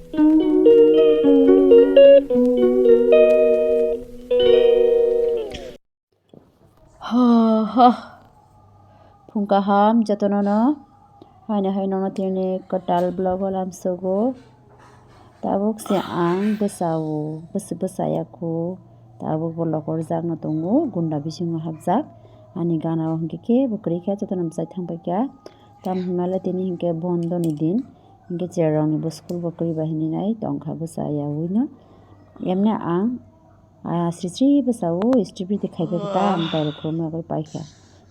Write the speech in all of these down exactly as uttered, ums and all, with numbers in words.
Ho, ho. Phung kaham jotono no. Haino hai nono tini kwtal vlog o lamsogo. Tabuk se ang bwsao, bwsa, bwsaya kho. Tabuk bo lokorjak no tongo, gunda bisingo hapjak. Ani gana o hinkhe khe bo kwrwi kha, jotono bwsai thang paikha. Tamo hinmale tini hinkhe bondo ni din. Hinkhe cherrok ni bo school bo kwrwi bai hinwi nai tongkha bwsaya ui no. Emne ang Ah, sri sri bwsao, sri sri khai bai ta ang tairok khulumui bagwi paikha.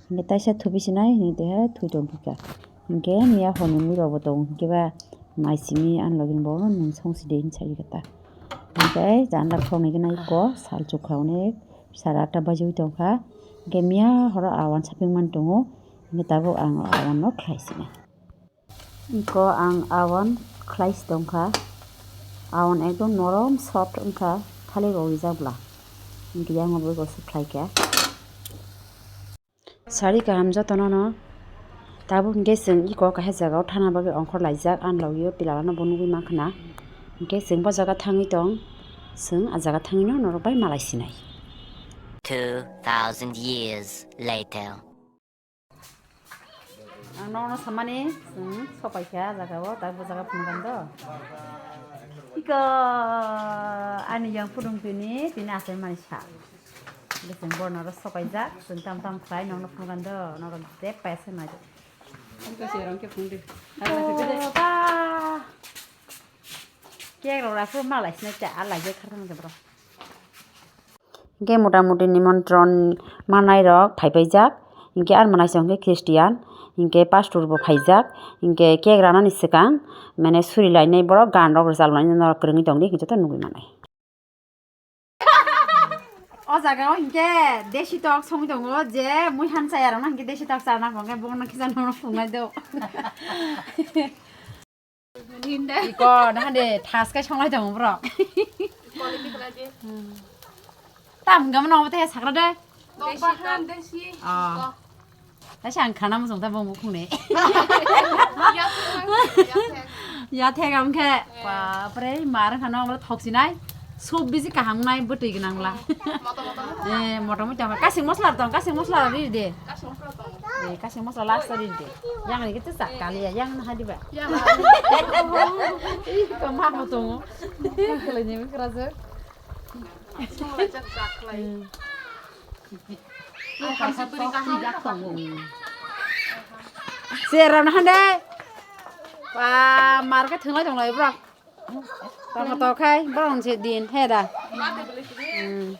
Hinkhe taisa thubi sinai hinwi twiha thui tongphikha. Hinkhe miya horni muirokbo tongo, hinkhe ba mai simi ani logi ni borokno nwng song sidi hinwi saikha ta. Hinkhe janda khoroknwi gana iko sal chukha onek sara atta bajiwi tongkha. Hinkhe miya horo awan sapingmani tongo, hinkhe tabuk ang awan no khlai sinai. Iko ang awan khlai si tongkha. Awan ekdom norom soft wngkha, thalik rok rijak bla. Hinkhe yang bo iko se khlai kha. Sari kaham jotono no. Tabuk hinkhe chwng iko kaisa jaga o thana bagwi ongkhor laijak, ani logi o pila rok no bo nugwi mankha na. Hinkhe chwng bo jaga thangwi tong, chwng ah jaga thangwi no norok bai malai sinai. Two thousand years later. Ang nono samani, chwng sopaikha jaga o, tak bo jaga phunukgani do. Iko ani yang phudung tini, tini asai mani sa. Bwswng borno ro sopaijak, chwng tam tam khlai nokno phunukgani do, norok je paisa nai do. Iko se rong khe phung di. Iko ba. Kek rok raphuru malai sinai cha, alai je kharkha nang bro. Hinkhe mota moti nimontron manai rok phaipaijak, hinkhe ani mwnaisong khe Christian, hinkhe pastor bo phaijak, hinkhe cake ranani swkang mane suri lainai borok gan rok rwchap lainai norok kwrwngwi tongdi hinkhe joto nugwi manai. O jaga o hinkhe desi tok songwi tongo je mui han chaya rok no hinkhe desi tok chana hwnkhe bono kisa nono phungnai do. Iko, nahande thas kai songlai tongo bro. Quality khlai di. Tam gam no te sakra de. Tok bahan desi. Ah. Ko. Taisa ang khana mujung ta bong bukhung ne. Ya thek ang khe. Bapre, mar khana omo thok sinai. Soup bisi kaham nai bwtwi gwnang la. Moto moto. Eh, moto moto tong. Kasing mosla tong, kasing mosla ri de. Kasing mosla tong. Eh, kasing mosla last ri de. Yang ni kita sak kali ya, yang na hadi ba. Yang na hadi. Ih, kama mo tong. Kalau ni kerasa. Song lai jak jak lai. Hmm. Ih, kamsa beri kaham. Sera na hande. Wah, mar khe thwnglai tong lai bro. Tamo to khai, borong se din, he da. Hmm.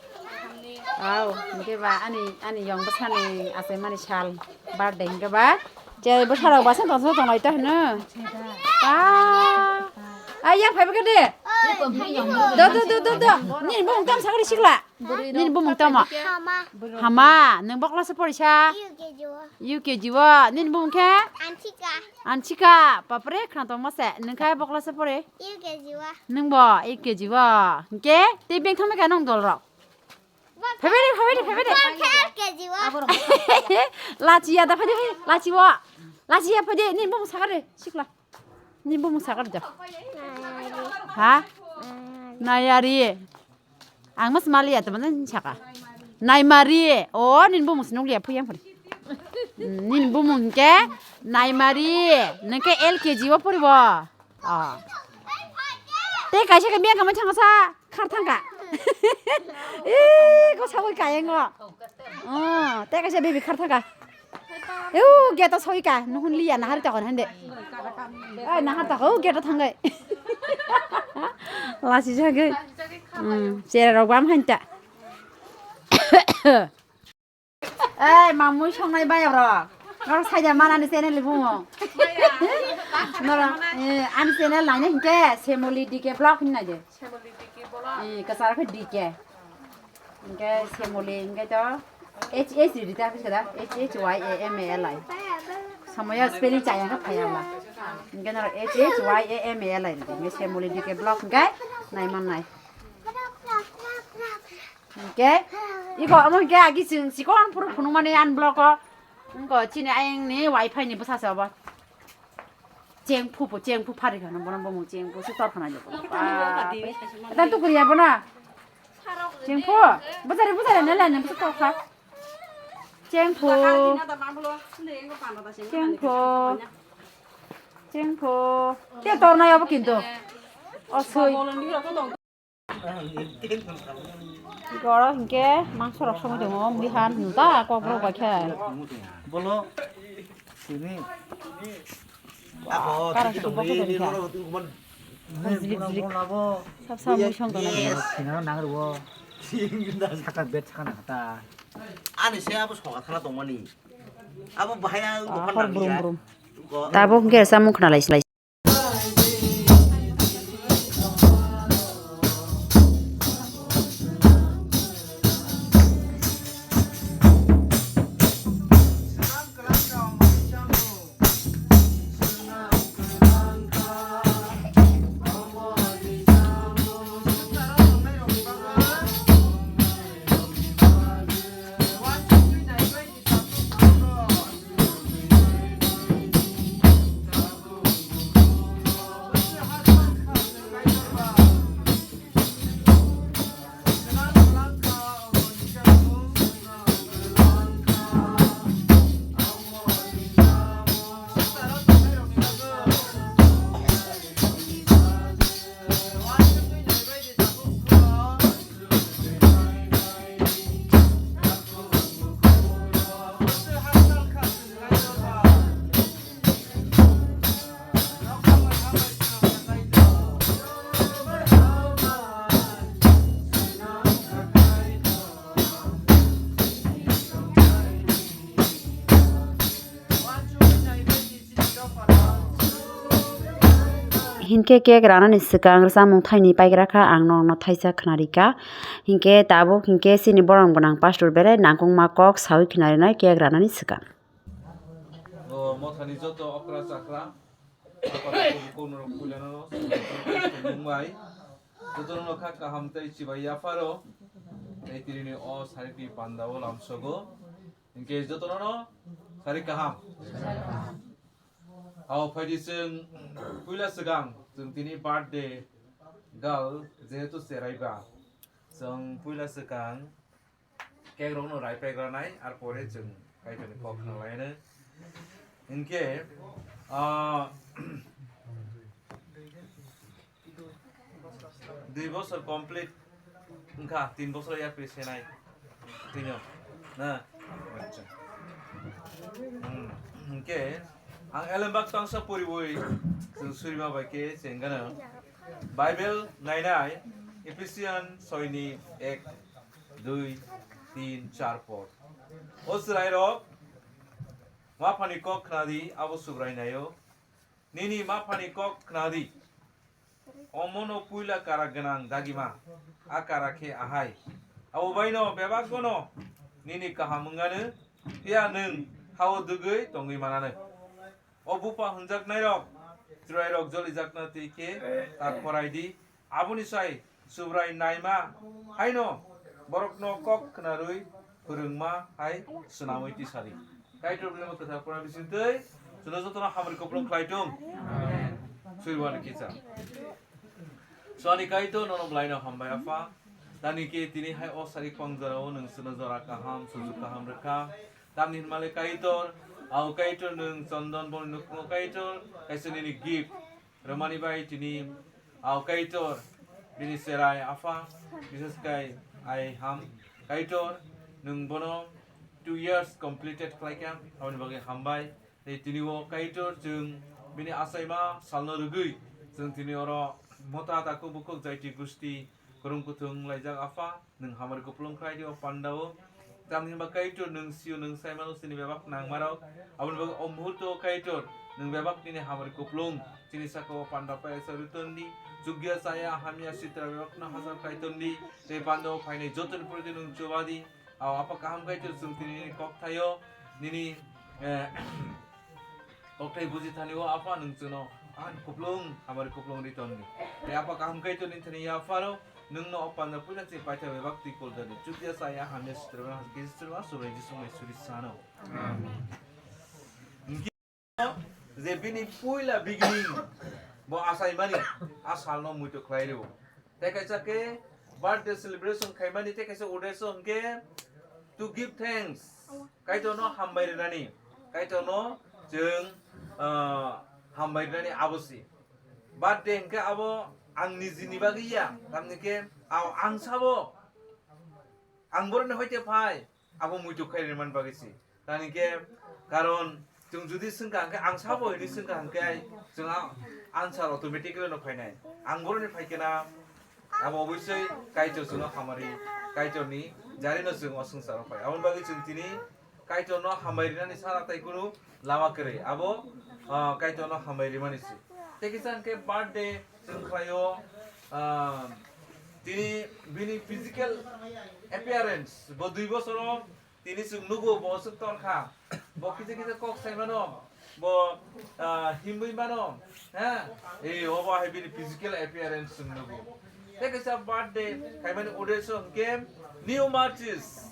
Wow, hinkhe ba, ani, ani yong bwsani achaimani sal, birthday hinkhe ba. Je bwsarok ba, sen tong, sen tong lai ta hino. Ba. Ai, yang phaiba khe de. Do, do, do, do, do. Nini bumung tam sakri sikla. Nini bumung tamo. Hama. Hama, nwng bokla se porisa? U K G o. U K G o. Nini bumung khe? Anchika. Anchika, bapre, khna tong mase. Nwng khe bokla se pore? U K G o. Nwng bo U K G o. Hinkhe, tei beng thangma khe nwng dol rok. Phaibai de, phaibai de, phaibai de. Bor khe L K G o. Lachi ya da phai de, lachi o. Lachi ya phai de, nini bumung sakar de, sikla. Nini bumung sakar de. Ha? Nayari. Ang mas maliya to mana saka. Naimari. O, nini bumung sinung liya phuyang phuri. Nini bumung ke Naimari. Nengke L K G o puri bo. Ah. Tei kaisa khe biyang khamai thangsa khar thangka. Ih, ko sawi kayang o. Oh, tei kaisa baby khar thangka. Eu, gate o sawika, nuhun liya, nahar tokon hande. Ai, nahar toko, eu, gate o thangwi. Lasi jagwi. Hmm, chera rok bam hanta. Ei, mamui songnai bayok rok. Norok saida manani channel ni bumung. Norok, eh, ani channel naina hinkhe Semoli D K vlog hinwi naidi. Semoli D K vlog. Eh, kwcharo khe D K. Hinkhe Semoli hinkhe to H H ridi ta, buji kha da? H H Y A M A L I. Samoya spelling chaya khe phaiya ba. Hinkhe norok H H Y A M A L I ridi. Hinkhe Semoli D K vlog hinkhe naiman nai. Hinkhe, iko omo hinkhe agi chwng chikon phuru phunukmani ani vlog o. Wngkha chini ayang ni wifi ni bwsa se obo. Chengphu po, chengphu phari khana, bono bomo chengphu se tor khana joto. Dan tu kuriya bona. Chengphu, bujari, bujari, nela, nela, se tor kha. Chengphu. Chengphu. Chengphu. Te tornai abo kintu. Osoi. Goro hinkhe mangso rok songwi tongo, mui han hinta kok rok bai khe. Bolo, sini. Kara khe bokhe dori kha. Jilik jilik. Sab sab mui song tong nai. Saka bet saka na kata. Ani se abo soga thala tongmani. Abo bahai ang bukan nang ya. Tabuk hinkhe samung khna lai. Hinkhe cake ranani swkang rwchapmung thaini paigra kha, ang nokno thaisa khwnarikha. Hinkhe tabuk hinkhe chini borok gwnang pastor belai nangkukma kok saui khwnarinai cake ranani swkang. O mothani joto okra chakra, aphano bukhuk norok puilano mungbai, jotono kha kaham tei chibai yapharo, tei tini o sarikni pandao lamsogo. Hinkhe jotono no sari kaham. Ao phaidi chwng puila swkang chwng tini birthday girl jehetu cheraiba. Chwng puila swkang cake rokno rai paigranai, ar pore chwng Kaitorni kok khna laino. Hinkhe, ah, Dui bosor complete wngkha, tin bosor yapri senai. Tino. Na? Acha. Hmm. Hinkhe ang elembak tangsa poriwi chwng surima bai khe chengano. Bible nainai Ephesian soini ek, dui, tin, char por. O chwrairok maphani kok khnadi, abo Subrai naio. Nini maphani kok khnadi. Omono puila kara gwnang dagima, a kara khe ahai. Abo baino bebak bono nini kaham wngano, phiya nwng hao dugwi tongwi manano. O bupha hwnjaknairok, chwrairok jolijakna twi khe ta khorai di, aboni sai Subrai naima haino borokno kok khnarwi phwrwngma hai swnamwi tisadi. Kaitor Bible Kwthar pora bisingtwi chwngno jotono hamari kupulung khlai tung. Suribani kicha. Swani Kaitor nono bwlaino hambai Apha. Tani khe tini hai o sari kwbang jorao nwng chwngno jora kaham, sujuk kaham rwkha. Tamni hwnmale Kaitor, au Kaitor nwng Chondon boni nukmungo Kaitor, kaisa nini gift. Romani bai tini, au Kaitor, bini cherai Apha, bises kai ai ham. Kaitor, nwng bono two years completed khlaikha, aboni bagwi hambai. Tei tini o Kaitor chwng bini achaima salno rwgwi, chwng tini oro motha takhuk bukhuk jaiti gusti kwrwng kuthung laijak Apha. Nwng hamari kupulung khlai di o pandao. Tamni hwnba Kaitor nwng sio, nwng saimano chini bebak nangmarok. Aboni bagwi o muhurto o Kaitor nwng bebak nini hamari kupulung chini saka o panda paisa rwi ton di. Chukya chaya hamya sitra bebakno hajar khlai ton di. Tei pandao phainai jotoni pore nwng chuba di. Ao Apha kaham Kaitor chwng tini nini kok thaio, nini, eh, Kokthai buji thani o Apha nwng chwngno ang kupulung hamari kupulung ri ton di. Tei Apha kaham Kaitor ni thani yapharo nwngno o panda puila chini paithago bebak twi kol dadi. Chukya chaya hamya sitra bebak kisi sitra bebak Subrai Jisu mai suri sano. Amen. je bini puila beginning bo achaimani a salno muitu khlai rwo. Tei kaisa khe birthday celebration khaimani tei kaisa uddesho hwnkhe to give thanks, Kaitorno hambai rwnani, Kaitorno chwng, ah, hambai rwnani abo se. Birthday hwnkhe abo ang nijini bagwi ya, tamni khe ang sabo ang borokni hoite phai, abo muitu khai rwmani bagwi se. Tamni khe karon chwng judi swngkha hwnkhe ang sabo hinwi swngkha hwnkhe chwng a answer automatically no phainai. Ang borokni phai khe na abo obviously Kaitor chwngno hamari, Kaitorni jarino chwng o swngcharo phai. Aboni bagwi chwng tini Kaitorno hambai rinani sara tai kunu lama kwrwi. Abo, ah, Kaitorno hambai rimani se. Tei kisa hwnkhe birthday chwng khlaio, ah, tini bini physical appearance bo dui bosoro tini chwng nugo bo swk torkha. Bo kisa kisa kok sai mano, bo, ah, himwi mano. Ha? Ei obo hai bini physical appearance chwng nugo. Tei kisa birthday khaimani uddesho hwnkhe new mercies.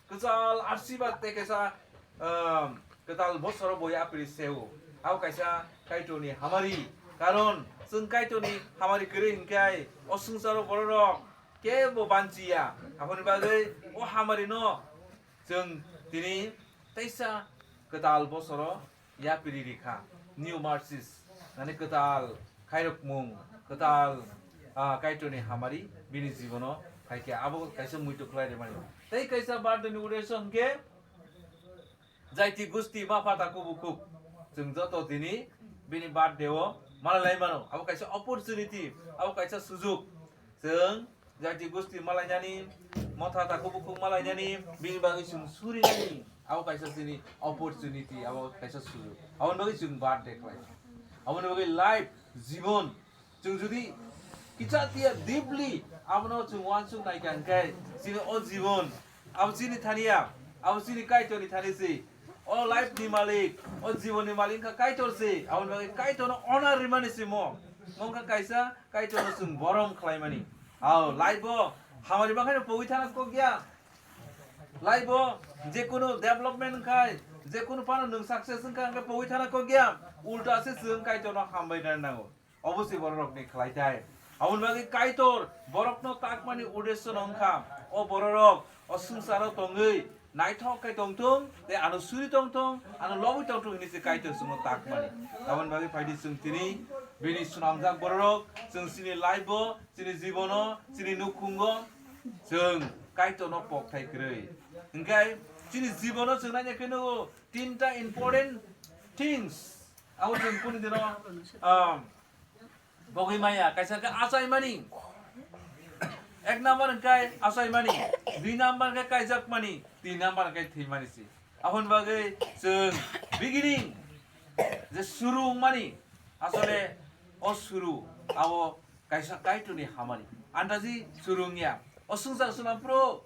Kwchal arsibad tei kaisa, um, kwtal bosoro bo yapri seo. Abo kaisa Kaitorni hamari. Karon chwng Kaitorni hamari kwrwi hwnkhe o swngcharo bororok kebo banchiya. Aboni bagwi o hamarino chwng tini teisa kwtal bosoro yapri rikha, new mercies, nani kwtal khairokmung, kwtal, ah, Kaitorni hamari bini jibono phaikha, abo kaisa muitu khlai rwmani. Tei kaisa birthday ni uddesho hwnkhe, jaiti gusti mapha takhuk bukhuk, chwng joto tini bini birthday o malai lai mano, abo kaisa opportunity, abo kaisa sujok, chwng jaiti gusti malainani, motha takhuk bukhuk malainani, bini bagwi chwng surinani, abo kaisa chini opportunity, abo kaisa sujok. Aboni bagwi chwng birthday khlai. Aboni bagwi life, jibon, chwng jodi kicha tiya deeply abono chwng uansuk naikha hwnkhe, chini o jibon, abo chini thaniya, abo chini Kaitorni thani se. O life ni malik, o jibon ni malik wngkha Kaitor se. Aboni bagwi Kaitorno honor rimani se mo. Mo wngkha kaisa Kaitorno chwng borom khlaimani. Ao, life o hamari bakhaino pogwi thana kok ya. Life o je kunu development wngkhai, je kunu phano nwng success wngkha hwnkhe pogwi thana kok ya. Ulta se chwng Kaitorno hambai rwna nango. Obo se bororokni khlai thai. Aboni bagwi Kaitor borokno takmani uddesho no wngkha. O bororok o swngcharo tongwi naithok khe tongthung, tei ano suri tongthung, ano lobwi tongthung hinwi se Kaitor chwngno takmani. Aboni bagwi phaidi chwng tini bini swnamjak bororok, chwng chini life o, chini jibono, chini nukhungo chwng Kaitorno pokthai kwrwi. Hwnkhe chini jibono chwng naina khe nugo tinta important things. Abo chwng kunu dino, um, Bogwi maya, kaisa khe achaimani. Ek number hwnkhe achaimani, dui number hwnkhe kaijakmani, tin number hwnkhe thwimani se. Aboni bagwi chwng beginning je suru wngmani, asole o suru abo kaisa Kaitorni hamari. Andaji suru wngya. O swngchar swnam phuru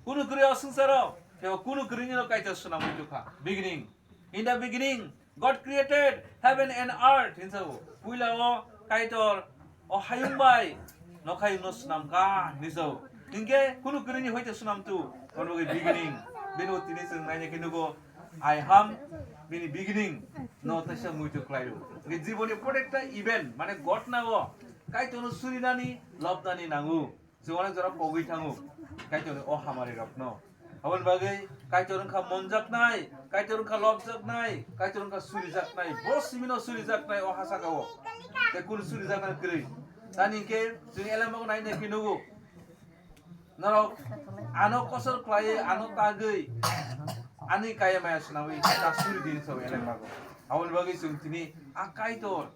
kunu kwrwi o swngcharo, tei o kunu kwrwini no Kaitor swnamwi tongkha. Beginning. In the beginning, God created heaven and earth, hinsa o. Puila o Kaitor o hayung bai nokhayung no swnam kha, hinsa o. Hinkhe kunu kwrwini hoite swnam tu, kono bagwi beginning. Bini o tini chwng naina khe nugo, I am bini beginning no teisa muitu khlai rw. Hinkhe jiboni protekta event, mane ghotna o Kaitor no surinani, lobnani nango. Chwng onek jora pogwi thango Kaitorni o hamari rokno. Aboni bagwi Kaitor wngkha monjaknai, Kaitor wngkha lobjaknai, Kaitor wngkha surijaknai. Bo simino surijaknai o hasaka o. Tei kunu surijaknai kwrwi. Tani hinkhe chwng elembago nai nai khe nugo. Norok ano kosor khlaiwi, ano tagwi, ani kaya maya swnawi ta suri dini sao elembago. Aboni bagwi chwng tini a Kaitor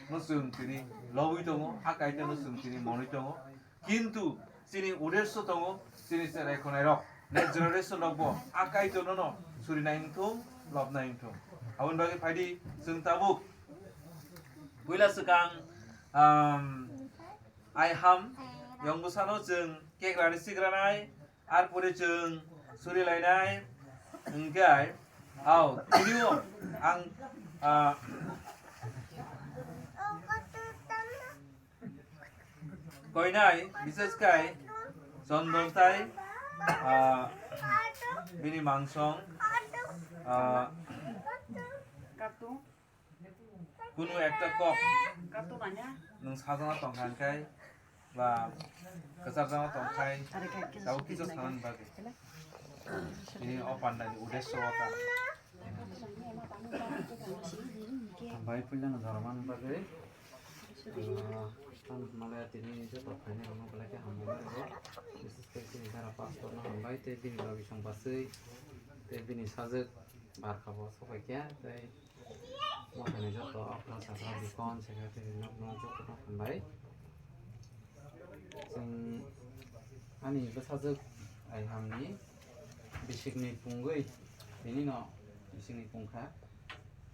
no chwng tini lobwi tongo, a Kaitor no chwng tini monwi tongo. Kintu chini uddesho tongo, chini cherai khonai rok, next generation rok bo a Kaitor no no surinai wngthung, lobnai wngthung. Aboni bagwi phaidi chwng tabuk puila swkang, um, I am yong bwsano chwng kekrani sigranai, ar pore chwng surilainai, hwnkhe, ao, tini o ang, ah, Koinai, bises khai, Chondon tai, ah, bini mangsong, ah, Katu. Kunu ekta kok nwng sajagna tongkha hwnkhe ba kwchajagna tongkhai tabuk kisa sanani bagwi. Tini o pandani uddesho o ta. Hambai puilano jora manwi bagwi. Ah, ang hwnmale tini joto phainairokno belai khe hambai laio. Bises khe chini dara pastor no hambai tei bini logi song bwswi tei bini sajwk Barkha bo sopai khe tei Mothani joto okra sakra bikon secretary nokno jotono hambai. Chwng ani bwsajwk Aihamni bisikni pungwi tinino bisikni pungkha.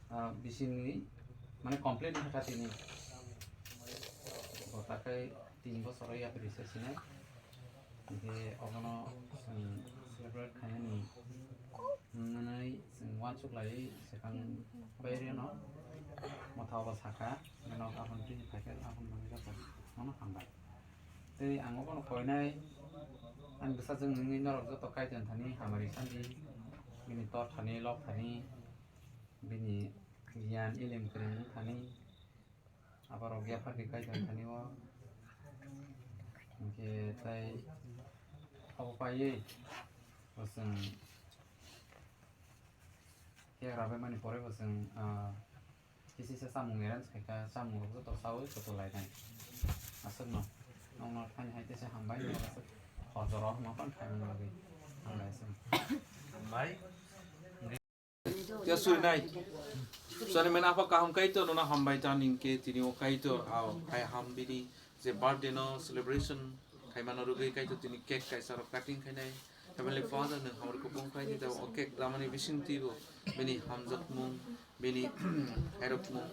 Ah, bisikni mane complete wngkha tini. Bo takhai tin bosor o yapri se sinai. Hinkhe obono chwng celebrate khainani hwnwi chwng uansuk laiwi swkang bai rwno motha obo sakha, norok aphano tini phaikhe aphano manwi joto nono hambai. Tei ang obono koinai ani bwsajwk nungwi norok joto Kaitor thani hamari sandi, bini tor thani, lok thani, bini giyan ilim kwrwng thani, Aborok yaphardi Kaitor thani o. Hinkhe tei abo paiwi bo chwng khe rabaimani pore bo chwng, ah, kisi se chamung arrange khaikha, chamungrok joto chaui joto lainai. Aswkno nokno thani hai teisa hambai, norok aswk hor jora hwnma phano khaimani bagwi hambai aswk. Hambai. Ya surinai. Sani men apa kaham Kaitor nono hambai ta ningke tini o Kaitor au hai ham bini je birthday no celebration khai mano rugui Kaitor tini cake kaisa rok cutting khainai. Heavenly Father nung hamri kupung khai ni o cake ramani bising tibo bini hamjak mung bini hairok mung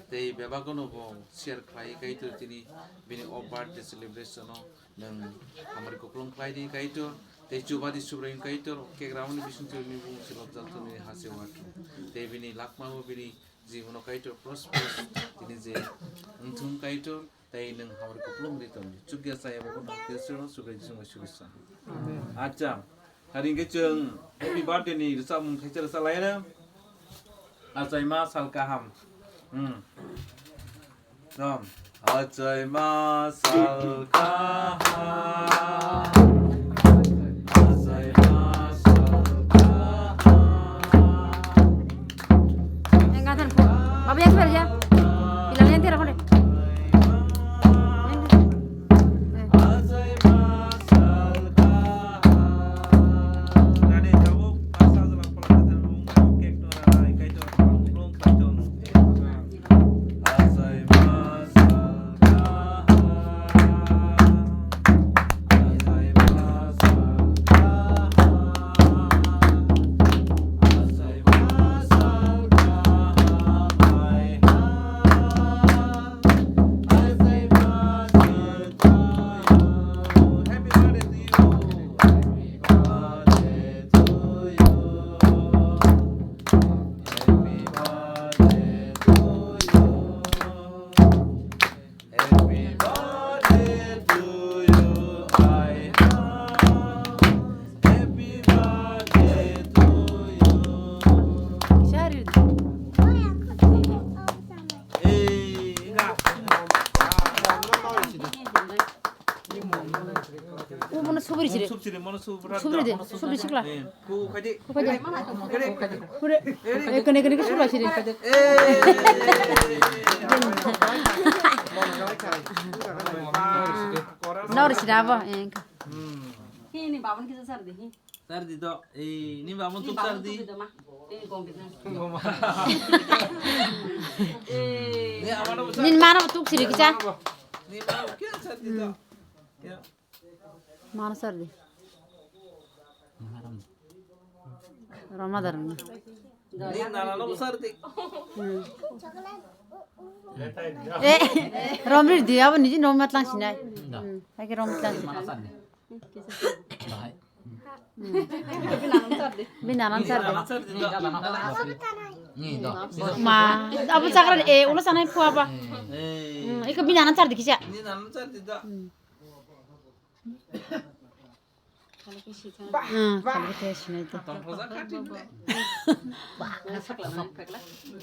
tei bebagono bo share khlai Kaitor tini bini o birthday celebration no Nwng hamari kupulung khlai di Kaitor, tei chubadi Subraiyung Kaitor, kekramani bising twi bini bumung se lobjak thumni ha se wathu. Tei bini lakmao bini jibono Kaitor prosperous tini je wngthung Kaitor, tei nwng hamari kupulung ri tongdi. Chukya chaya bobo nang Kaitor Subraiyung sumai surisang. Acha. Hari hingke chwng happy birthday ni rwchapmung thaisa rwchap lai na. Achaima sal kaham. Hmm. Rom. Achaima sal kaham. Achaima sal kaham. Yang gantan po. Babi yang sebelah ya. Bilang yang tiada kau deh. Yang tiada. Eh. Happy birthday to you, I have. Happy birthday to you. Sorry. Eh, enggak. Mono subri sire. Subri de, subri sikla. Kuphai de. Kuphai de. Kure. Eh, kene, kene, kene, sura siri. Eh. Nor sira bo, eh. Hi, ni babun kisa sar de, hi. Sar di to, eh, ni babun tuk sar di. Ni babun tuk di ma. Eh, gong di na. Eh. Ni amano sar. Nin mano tuk siri kisa. Ni mano kya sar di to. Kya. Mana sardi? Ramadan. Ni nana no sardi. Hmm. Eh, romri di abo niji nom matlang sinai. Hmm, hai ke rom matlang. Mana sardi? Bahai. Hmm. Bini nana sardi. Ni do. Ma, abo chakra eh ulo sanai phu aba. Eh. Hmm, iko bini nana sardi kisa. Ni nana sardi do. Hmm. Hmm, khalwi khe sinai de.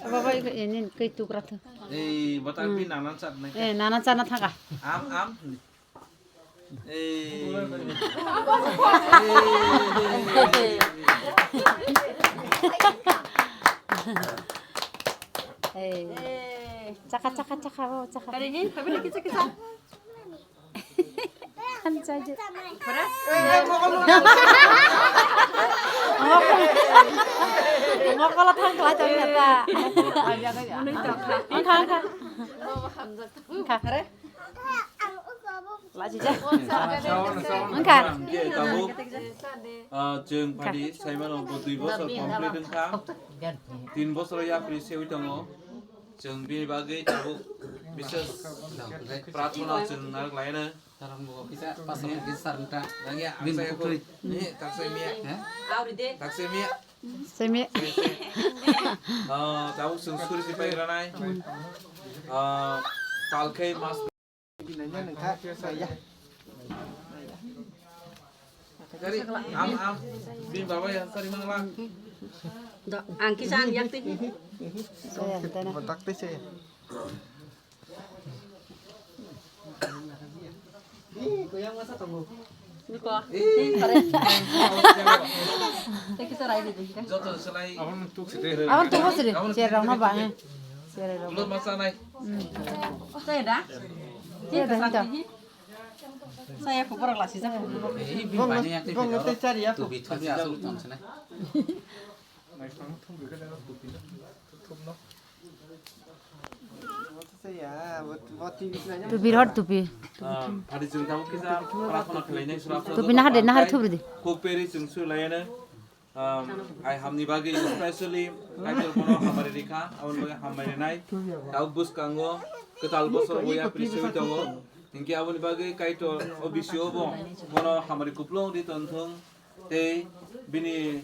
Baba, ini kai tukra thu. Eh, bata pi nanan chat nai. Eh, nanan chat na thaka. Am, am. Eh. Eh. Chaka, chaka, chaka, baba, chaka. Hari ni, tapi lagi chaka. Kan saja. Ngokol thang kla chang na ta. Angka, angka. Angka. Lachi ja. Angka. Tabuk, ah, chwng phadi saimano bo dui bosor complete wngkha. Tin bosor yapri sewi tongo. Chwng bini bagwi tabuk bises prarthana chwng narwk laino. Nangya ang sai ko. Ni taksai miya. Taksai miya. Semi. Ah, tabuk chwng suri si pai ranai. Ah, kalkhai mas. Am, am. Bin baba ya sari mangla. Ang kisa ang yak tiki. Saya tena. Kontak teh saya. Ih, kuyang masa tunggu. Niko. Ih, kare. Thank you, sir. Joto selai. Abang tuh sih deh. Abang tuh sih deh. Chair rong no ba, eh. Chair rong. Belum masa nai. Saya dah. Saya dah, dah. Saya pukul lasi sa. Eh, bin banyak yang tidak. Tuh bitu dia asal utang sana. Tupi rot tupi. Ah, phari chwng tabuk kisa prarthana khlainai sura. Tupi nahar de, nahar thubri de. Kok peri chwng sui laiyana. Um, ai hamni bagwi especially Kaitor bono hamari rikha, aboni bagwi hambai rinai. Tabuk bwskango kwtal bosor bo yapri sewi tongo. Hinkhe aboni bagwi Kaitor o bisio bo bono hamari kuplung ri tongthung. Tei bini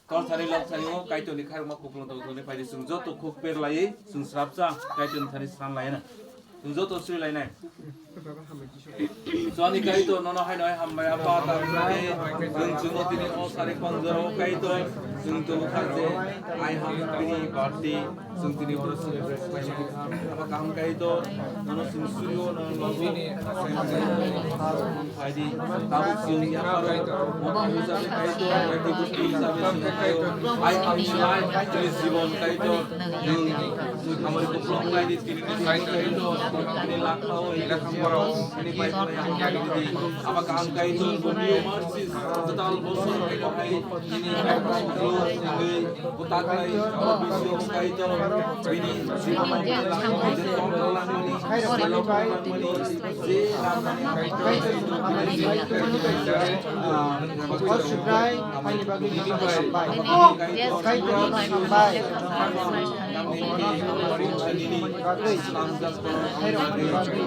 Torthani lokthani o Kaitorni khairokma kupulung tongthokni phaidi chwng joto khuk perlaiwi chwng srapsa Kaitorni thani sranlaina. Chwng joto srilainai. Chwngni Kaitor nono haino hai hambai apa ta chwng chwngno tini o sari khongjoro Kaitor chwng tubukha je ai hamni birthday chwng tini oro celebrate khlainai. Abo kaham Kaitor nono chwng surio nono logo. Phaidi, tabuk chwng yapharo, motha hisabe kaitor, bhai tei bwswtwi hisabe chwng khaio. Ai hamni bai, chini jibon kaitor, nwng hamari kuplung khlaidi, tini ni kaitor, tini lakhao, tini lakhao, tini bai khlai hamari di. Aba kaham kaitor, bo new mercies, kwtal bosor, kaitor hai, tini kaitor, tini Bwtaklai, o bisio kaitor, bini jibon je Subrai, haini bagwi hambai. Kaitor hambai. Bagwi, khairokni bagwi.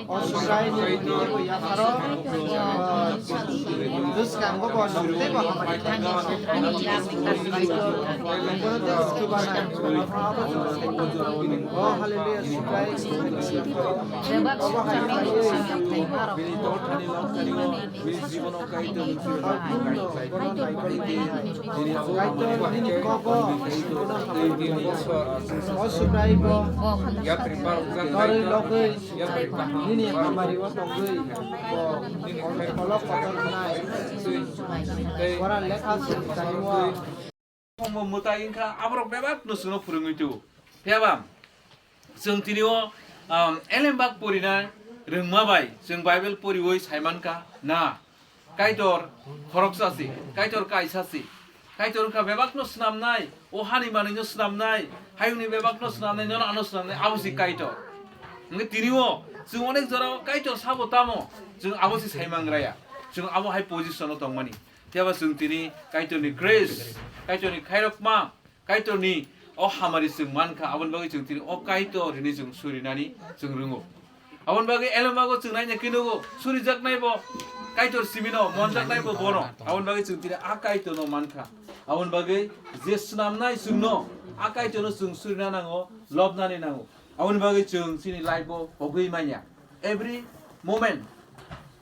O Subrai ni yapharo, bwskango bo nwng teibo hamari khainai. Bono tei swkang banai. O hallelujah, Subrai. Obo hai khlaiwi bini torthani lokthani o bini jibono Kaitor. Kaitor nini kogo bono hamari khlainai. O Subrai bo torwi logwi. Nini hamari o tongwi bo kolok kotor wngnai. Koran lekha swi tangwi o. Omo mwtai wngkha, aborok bebak no chwngno phwrwngwi tubu. Phiyaba chwng tini o, um, elembak porina rwngma bai chwng Bible poriwi saimankha na. Kaitor khoroksa si, Kaitor kaisa si. Kaitor wngkha bebakno snamnai, o hani manwino snamnai, hayungni bebakno snamnai, nono ano snamnai, abo si Kaitor. Hwnkhe tini o chwng onek jorao Kaitor sabo tamo, chwng abo si saimangraya. Chwng abo hai position-o tongmani. Phiya ba chwng tini Kaitorni grace, Kaitorni khairokma, Kaitorni o hamari chwng mankha, aboni bagwi chwng tini o Kaitor hwnwi chwng surinani chwng rwngo. Aboni bagwi elemago chwng naina khe nugo, surijaknai bo Kaitor simino, monjaknai bo bono. Aboni bagwi chwng tini a Kaitorno mankha. Aboni bagwi je snamnai chwngno, a Kaitorno chwng surina nango, lobnani nango. Aboni bagwi chwng chini life-o pogwi manya. Every moment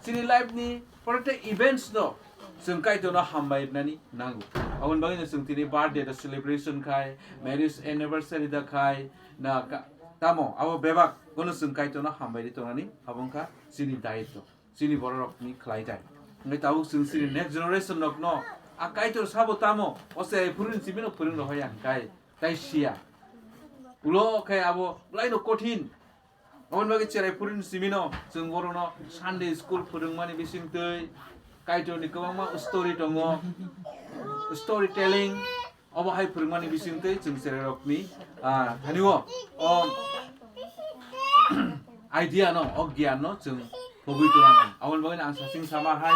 chini life-ni Prote events no chwng Kaitorno hambai rwnani nango. Aboni bagwino chwng tini birthday da celebration khai, marriage anniversary da khai, na ka-, tamo abo bebak bono chwng Kaitorno hambai ri tongnani abo wngkha chini daitw, chini bororokni khlai thai. Hwnkhe tabuk chwng chini next generation rokno a Kaitor sabo tamo o cherai phuruni simi no phwrwng rohor ya hwnkhe tai siya. Ulo khe abo bwlaino kothin. Aboni bagwi cherai phuruni simino chwng borokno Sunday school phwrwngmani bisingtwi Kaitorni kwbangma story tongo, story telling, obo hai phwrwngmani bisingtwi chwng cherairokni, ah, thani-o, o idea no, o giyan no chwng phobwi tongna nang. Aboni bagwi ang sasing sama hai,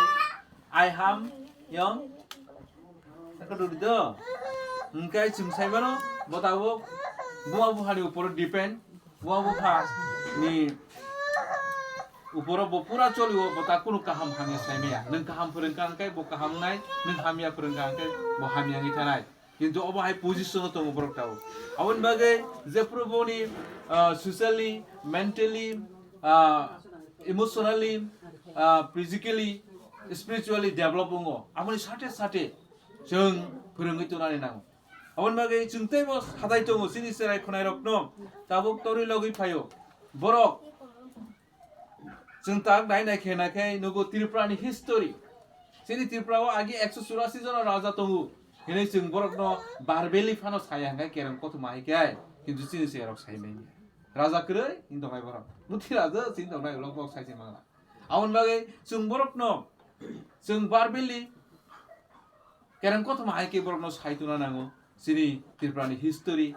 I ham yong, sakha dudi do. Hwnkhe chwng saimano, bo tabuk buma buphani uporo depend. Bo bupha ni uporo bo pura choli o, bo ta kunu kaham hamya saimaya. Nwng kaham phwrwngkha hwnkhe bo kaham wngnai, nwng hamya phwrwngkha hwnkhe bo hamya wngwi thanai. Kintu obo hai position o tongo borok tabuk. Aboni bagwi jephuru boni, ah, socially, mentally, ah, emotionally, ah, physically, spiritually develop wngo. Aboni sate sate chwng phwrwngwi tonani nango. Aboni bagwi chwng teibo sathai tongo chini cherai khwnairokno tabuk torwi logwi phaio. Borok chwng tak nai nai khe nai khe nugo Tripurani history. Chini Tripura o agi ekso churasi jona raja tongo. Hinwi chwng borokno Barbeli phano saya hwnkhe kereng kothoma hai khe ai. Kintu chini se rok sai manya. Raja kwrwi wng tongnai borok. Buthi raja se wng tongnai ulo kok sai se mangla. Aboni bagwi chwng borokno chwng Barbeli kereng kothoma hai khe borokno sai tuna nango. Chini Tripurani history.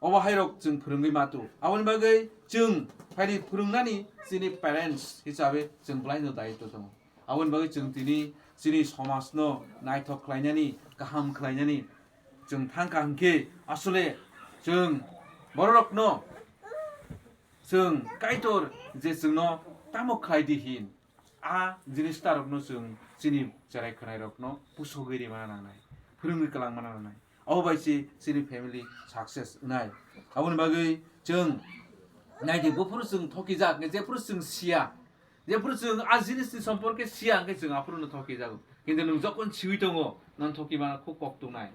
Obo hairok chwng phwrwngwi matu. Aboni bagwi chwng phaidi phwrwngnani chini parents hisabe chwng bwlaino daitw tongo. Aboni bagwi chwng tini chini somajno naithok khlainani, kaham khlainani chwng thangkha hwnkhe asole chwng bororokno chwng Kaitor je chwngno tamo khlaidi hin. A jinis tarokno chwng chini cherai khwnairokno pusogwi rimana nangnai, phwrwngwi kwlangmana nangnai. Abo bai se chini family success wngnai. Aboni bagwi chwng naidi buphuru chwng thokijak, jephuru chwng siya, jephuru chwng a jinisni somporke siya, hwnkhe chwng aphuruno thokijago. Kintu nwng jokon siwi tongo, nang thokimana khub kok tongnai.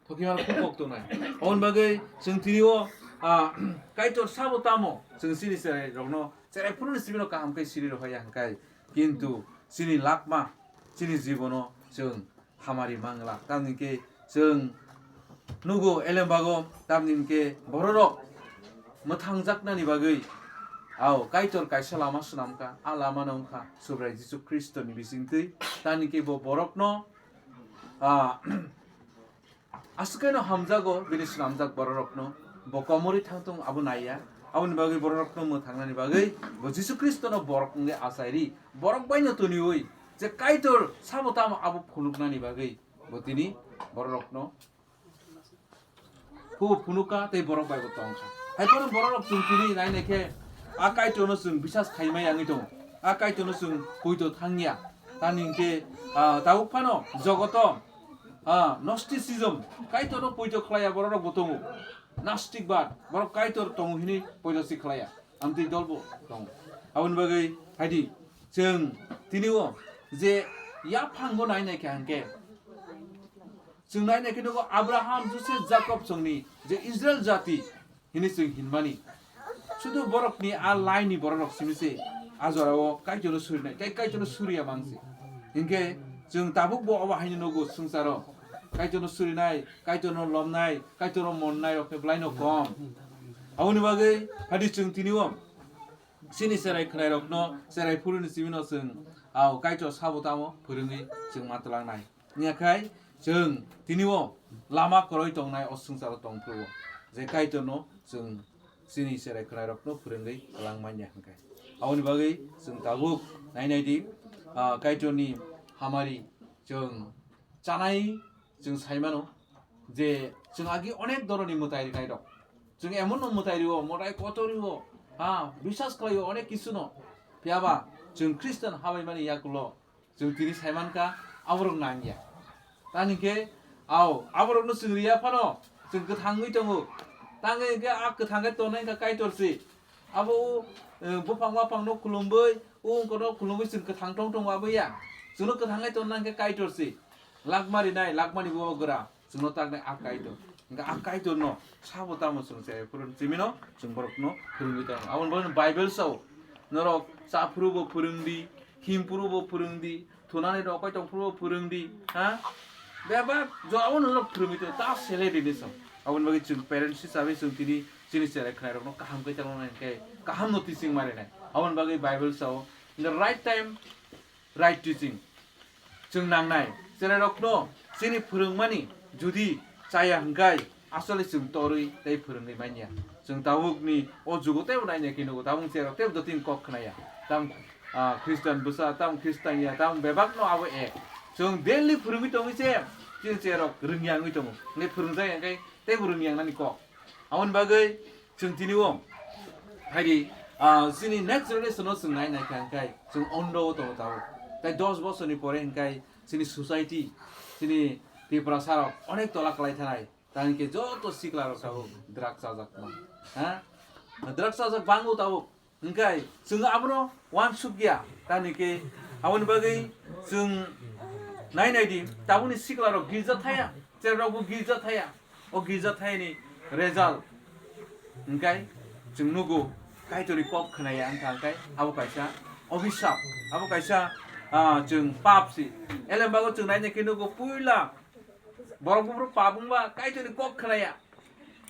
Thokimano khub kok tongnai. Aboni bagwi chwng tini o, ah, Kaitor sabo tamo chwng chini cherai rokno cherai phuru ni simi no kaham khe siri rw ya hwnkhe, kintu chini lakma chini jibono chwng hamari mangla. Tamni hwnkhe chwng nugo elembago, tamni hwnkhe bororok mwthangjaknani bagwi, ao, Kaitor kaisa lama swnamkha, a lama no wngkha Subrai Jisu Khristo ni bisingtwi. Tamni hwnkhe bo borokno, ah, Aswk khe no hamjago bini swnamjak bororokno, bo komorwi thangthung abo naiya. Aboni bagwi bororokno mwthangnani bagwi bo Jisu Khristono borok wngwi achairi, borok baino toniwi je Kaitor sabo tamo abo phunuknani bagwi bo tini bororokno hubo phunukha tei borok bai bo tongkha. Haiphano bororok chwng tini nai nai khe a Kaitorno chwng bisas khaimai wngwi tongo, a Kaitorno chwng poito thangya. Tamni hwnkhe, ah, tabuk phano jogoto Ah, Gnosticism, Kaitorno poito khlaiya bororok bo tongo. Nastikbad, borok Kaitor tongo hwnwi poito si khlaiya. Amtwi dol bo tongo. Aboni bagwi haidi, chwng tini o je yaphango nai nai kha hwnkhe, chwng nai nai khe nugo Abraham, Joseph, Jacob songni je Israel jati, hini chwng hinmani. Sudu borokni a laini bororok simi se a jorao Kaitorno surinai, tei Kaitorno suriya mang se. Hinkhe chwng tabuk bo obo haino nugo swngcharo. Kaitorno surinai, Kaitorno lomnai, Kaitorno monnai rok khe bwlaino kom. Aboni bagwi hadi chwng tini o chini cherai khwnairokno, cherai phuruni simino chwng, ao, Kaitor sabo tamo phwrwngwi chwng ma twlangnai. Wngya khai chwng tini o lama kwrwi tongnai o swngcharo tong phuru o, je Kaitorno chwng chini cherai khwnairokno phwrwngwi kwlang manya hwnkhe. Aboni bagwi chwng tabuk nai nai di, ah, Kaitorni hamari chwng chanai chwng sai mano je chwng agi onek dhoronni mwtai rwnairok. Chwng emonno mwtai rwo, mwtai kotor rwo, ha, biswas khlaio onek kisuno. Phiyaba chwng Khristan habaimani yakulo chwng tini sai mankha, aborok nangya. Tamni hwnkhe, ao, aborokno chwng riya phano, chwng kwthang wngwi tongo. Tangwi hwnkhe a kwthang khe tonwi wngkha Kaitor se. Abo, eh, buphang baphangno khulumwi, O wngkha no khulumui chwng kwthang tong tongo abo ya. Chwngno kwthangai tonna hwnkhe Kaitor se. Lakmari nai, lakmani bo gra. Chwngno taknai a Kaitor. Hwnkhe a Kaitor no sabo tamo chwng se phurun chimino chwng borokno phurungwi tongo. Aboni bagwi Bible sao. Norok chaphuru bo phurung di, himpuru bo phurung di, thunani rok koi tongphuru bo phurung di. Ha? Bebak jora o norok phurungwi tongo. Ta sele di ni sam. Aboni bagwi chwng parents hisabe chwng tini chini cherai khwnairokno kaham khe chaloknai hwnkhe kahamno teaching marinai. Aboni bagwi Bible sao, "In the right time, right teaching." Chwng nangnai. Cherairokno chini phwrwngmani judi chaya hwnkhe asole chwng torwi tei phwrwngwi manya. Chwng tabukni o jugo teibo naina khe nugo, tabuk cherairok teibo jotoni kok khnaya. Tam, ah, Christian bwsa, tam Christian ya, tam bebakno abo ek. Chwng daily phwrwngwi tongwi se chini cherairok rwngya wngwi tongo. Hwnkhe phwrwngjak ya hwnkhe teibo rwngya wngnani kok. Aboni bagwi chwng tini o, haidi, ah, chini next generation no chwng nai nai kha hwnkhe chwng ondo o tongo tabuk. Tai dos bosorni pore hwnkhe chini society, chini Tiprasa rok onek tola kwlai thanai. Tani khe joto sikla rok tabuk drugs chajak ma. Ha? Drugs chajak bango tabuk. Hwnkhe chwng abono uansuk ya, tamni khe aboni bagwi chwng nai nai di, tabukni siklarok girja thaya, cherokbo girja thaya, o girja thayani result hwnkhe chwng nugo, Kaitorni kok khnaya wngkha, hwnkhe abo kaisa obisap, abo kaisa, ah, chwng pap si. Elembago chwng nai nai khe nugo, puila borok buphuru pap wngba Kaitorni kok khnaya.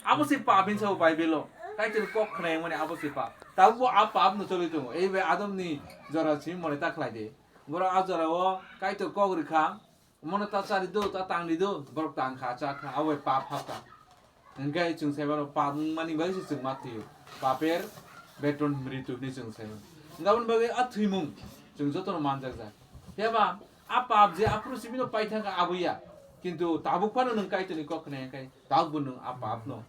Abo se pap hinsa o Bible o. Kaitor kok khnaimani abo se pap. Tabuk bo a pap no choli tongo. Ei bai Adam ni jora simi mone ta khlai de. Borok a jora o Kaitor kok rikha. Mono ta chari do, ta tang di do. Borok tang kha, cha kha. Abo bai pap hap kha. Hwnkhe chwng sai mano pap wngmani bai se chwng ma thwio. Paper beton mritu hwnwi chwng sai mano. Hwnkhe aboni bagwi a thwimung chwng jotono manjak jak. Phiya ba a pap je aphuru simi no pai thang kha abo ya. Kintu tabuk phano nwng Kaitor ni kok khnai khe tabuk bo nwng a pap no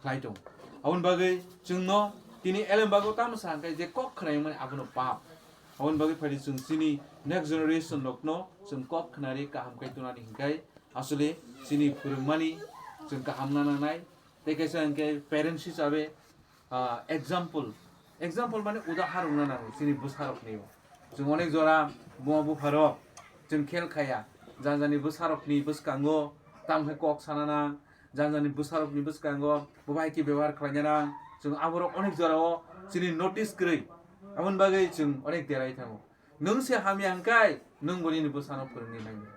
khlai tong. Aboni bagwi chwngno tini elembago tamo sa hwnkhe je kok khnaimani abono pap. Aboni bagwi phaidi chwng chini next generation rokno chwng kok khnari kaham khai tonani hwnkhe asole chini phwrwngmani chwng kaham na nangnai. Tei kaisa hwnkhe parents hisabe, ah, example, example mane udaharon na nango chini bwsarokni. Chwng onek jora buma bupharok chwng khel khaya, jani jani bwsarokni bwskango tamo khe kok sana nang, jani jani bwsarokni bwskango bo bai khe bebohar khlaina nang, chwng aborok onek jorao chini notice kwrwi. Aboni bagwi chwng onek derai thango. Nwng se hamya hwnkhe nwng bo nini bwsano phwrwngwi nangya.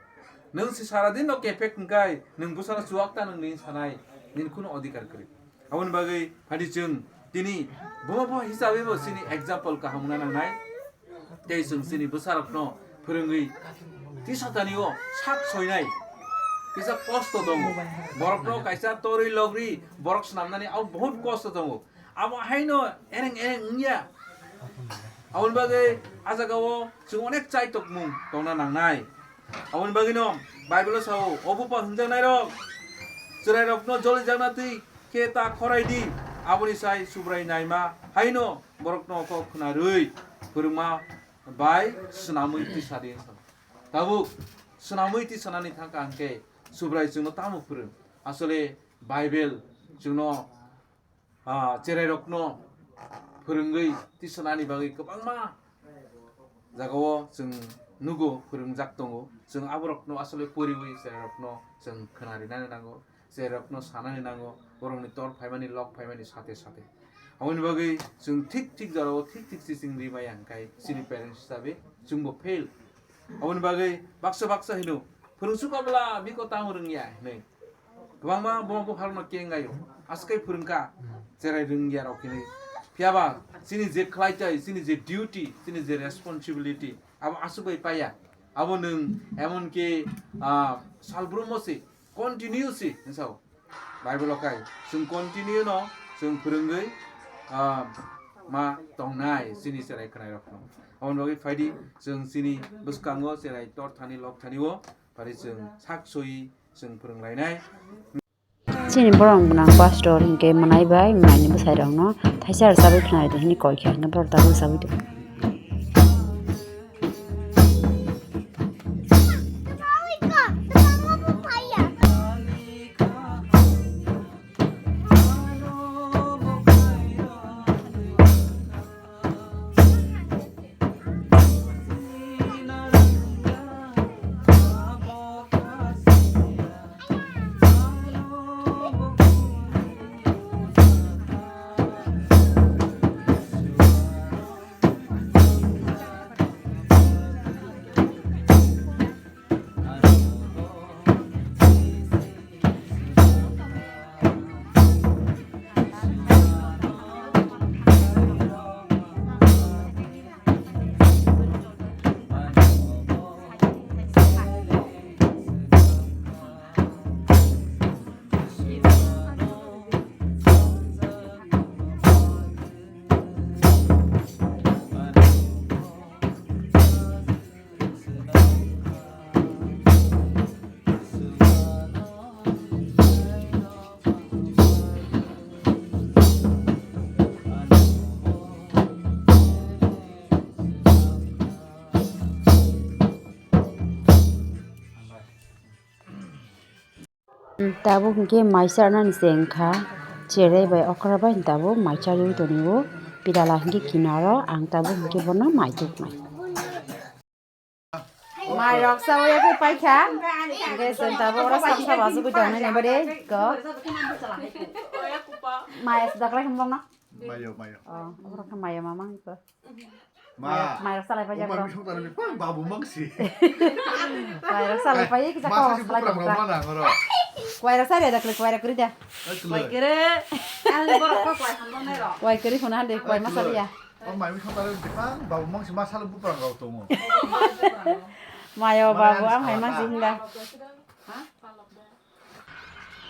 Nwng se sara din no kepek hwnkhe nwng bwsano chuwak ta nwng nini sanai nini kunu odhikar kwrwi. Aboni bagwi phaidi chwng tini buma buma hisabe bo chini example kaham wngna nangnai. Tei chwng chini bwsarokno phwrwngwi tisa tani o sak soinai kisa kosto tongo. Borokno kaisa torwi logri borok swnamnani abo bahut kosto tongo. Abo haino ereng ereng wngya. Aboni bagwi a jagao chwng onek chai tokmung tongna nangnai. Aboni bagwino Bible-o sao, "O bupa hwnjaknairok, chwrairokno jolijakna twi khe ta khorai di, aboni sai Subrai naima haino borokno kok khna rwi phwrwngma bai swnamwi tisa di," wng sao. Tabuk swnamwi tisanani thangkha hwnkhe Subrai chwngno tamo phwrwng? Asole Bible chwngno ah, cherairokno phwrwngwi tisanani bagwi kwbangma jagao chwng nugo, phwrwngjak tongo. Chwng aborokno asole poriwi cherairokno chwng khwnarinani nango, cherairokno sanani nango, borokni tor phaimani, lok phaimani sate sate. Aboni bagwi chwng thik thik jorao thik thik chiching ri maya hwnkhe chini parents hisabe chwngbo fail. Aboni bagwi baksa baksa hino, "Phwrwngsu kabla biko tamo rwngya," hinwi. Kwbangma bo bupharokno kengaio, aswk khe phwrwngkha cherai rwngya rok hinwi. Phiya ba chini je khlai tai, chini je duty, chini je responsibility, abo aswk bai paiya. Abo nwng emon ki, ah, salbrummo se, continue se, hwn sao. Bible o kai, chwng continue no, chwng phwrwngwi, ah, ma tongnai chini cherai khwnairokno. Aboni bagwi phaidi, chwng chini bwskango cherai tor thani, lok thani o, phari chwng sak soi chwng phwrwng lainai. Chini borok gwnang pastor hinkhe mwnai bai mwnai ni bwsai rok no thaisa rwchabwi khna rwdi hinwi koi kha, hinkhe borok tabuk rwchabwi tongo. Tabuk hwnkhe mai charnani se wngkha, cherai bai okra bai tabuk mai charwi tongo, pirala hwnkhe kinaro ang tabuk hwnkhe bono mai tubunai. Mai rok chawi khe paikha, hwnkhe chwng tabuk oro sab sab achugwi tongnai ni bari ko. Mai aswk daklai hwnbokno. Mayo, mayo. Oh, oborok khe mayo mama hwnko. Ma, mairok salai paijak o ma rok. Bising tara ni pang babu mangsi. Mairok salai pai kisa ma kok sasi salai bupra jok rok ta. Mana ngoro. Kuairok salai da kle kuairok kri da. Ai, kuai kere. Ani borok ko kuai hambo nai rok. Kuai kri phone hande kuai ma salai ya. O ma bising tara ni pang babu mangsi ma salo bupra rok tongo. Mayo babu ang hai mangsi hinda.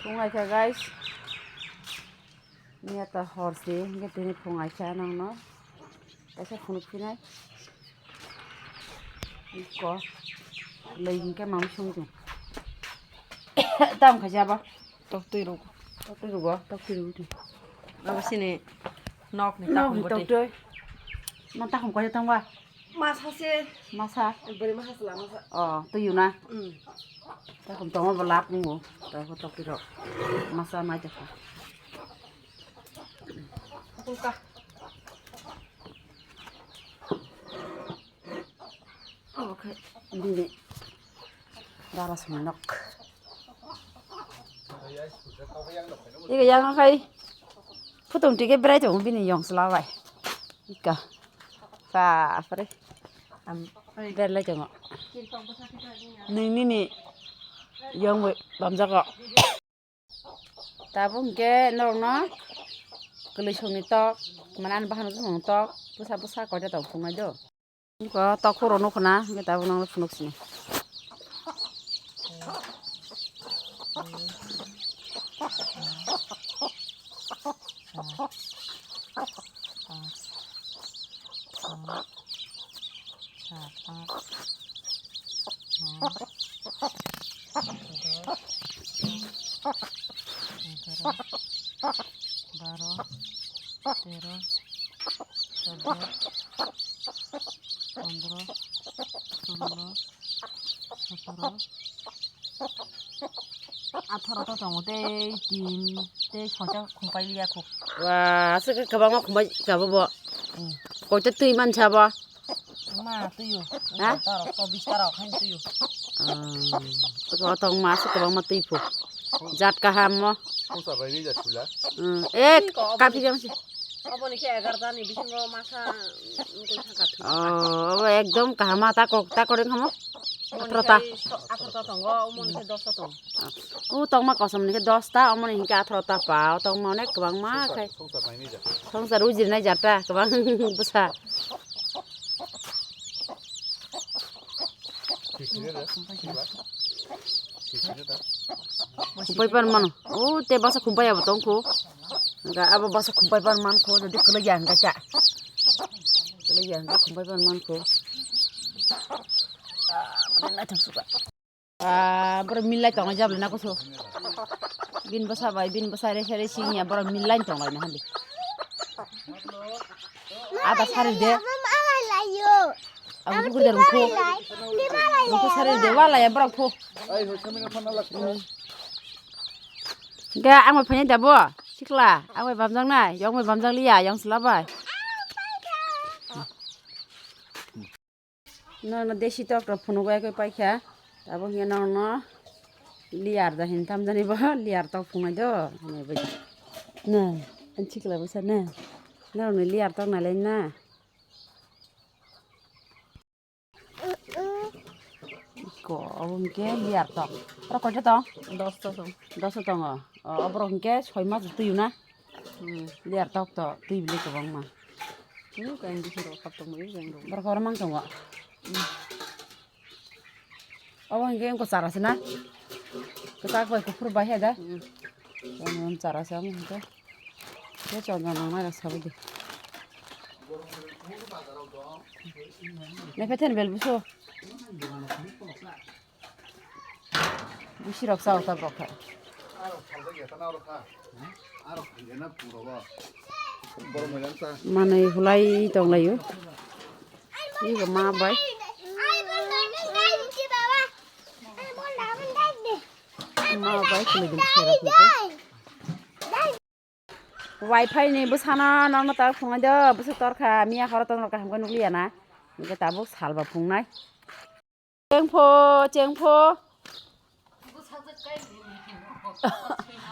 Phungai kha guys. Miya ta hor se, hingke tini phungai kha nangno. Kaisa phunuk phinai. Iko. Lei hingke mam sung chung. Tam kha jaba. Tok twi ruk. Tok twi rugo, tok twi rugo. Abo sini nok ni nok takhum ni bwtwi. Tok twi. Ma takhum koi tong ba? Masa se. Masa. Bwrwi masa chwla masa. Oh, twi na. Mm. Takhum tongo bo lap wngo. Tok tok twi rok. Masa mai ta kha. Kulka. Obo khe bini dara songni nok. Ego yang khai phutung tike berai tongo bini yong chwla bai. Ika. Bapre. Am berlai tongo. Nini ni yong bai bamjago. Tabuk hwnkhe norokno kwlwi songni tok, mane ani bahan bwskango tok bwsa bwsa koita tok phunuknai do. Tok phuru nukho na, hwnkhe tabuk norokno phunuk sini. Baro, tero, choddo, pondro, sullo, sotoro, atharo ta tongo, tei tin, tei soita khumpai liya kho. Wa, aswk khe kwbangma khumpai kha bo. Hmm. Koita twi mansa bo? Ma twiyo. Ha? Taro, chobbish taro, khain twiyo. Ah, o tong ma aswk kwbangma twi pho. Jat kaham mo. Songsa bai ni jat chula. Hmm, eh, kapi jam si. Oboni khe egarta ni bisingo masa, mm, koi thangkha thwi. Oh, obo ekdom kaham ma ta kok, ta koreng hamo. Atharo ta. Atharo ta tongo, omoni khe dos ta tongo. O tongma kosom ni khe dos ta, omoni hinkhe atharo ta pa, o tongma onek kwbangma khai. Songsa bai ni jat. Songsa rujirnai jat ta, kwbang bwsa. Khumpai pan mano. O te basa khumpai abo tong kho. Ga abo basa khumpai pan man kho. Jodi kwlai ya hwnkhe ta. Kwlai ya hwnkhe khumpai pan man kho. Ah, mane naithok suka. Ah, boro milai tongo jabla na kusu. Bin bwsa bai, bin bwsa re sere sing ya, boro milai tongo na handi. Ada sari de. Ang bukur de rungkho. Rungkho sari de wala ya borok pho. Ga ang bai phanya dabo. Sikla, ang bai bamjang na, yong bai bamjang liya, yong sla bai. No, no, desi tok rok phunuk bai khe paikha. Abo hiya no, no. Liar da hin tam jani bo, liar tok phunai do. Na, an chikla bwsa na. Na, no, liar tok na len na. Ko, abo hwnkhe liar tok. Oro koita tong? Dos ta tong. Dos ta tongo. O, oborok hwnkhe soi mas twiyo na? Hmm. Liar tok to twi bili kwbangma. Hmm, kain bising rok kap tongma, kain rok. Borok oro mang tongo. Hmm. Obo hwnkhe wngkha chara se na? Kwchak bai kuphur bai hai da? Hmm. Chara se omo hwnkhe. Khe chondra nang nai rok sabai di. Nephethen bel buso. Busi rok sao ta bokha. Manui hulai tonglaio. Ibo ma bai. Wifi ni bwsano nokno ta phunai do, bwswk torkha, miya horo torkha, kaham khe nukliya na. Hingke tabuk salba phungnai. Chengpho, chengpho.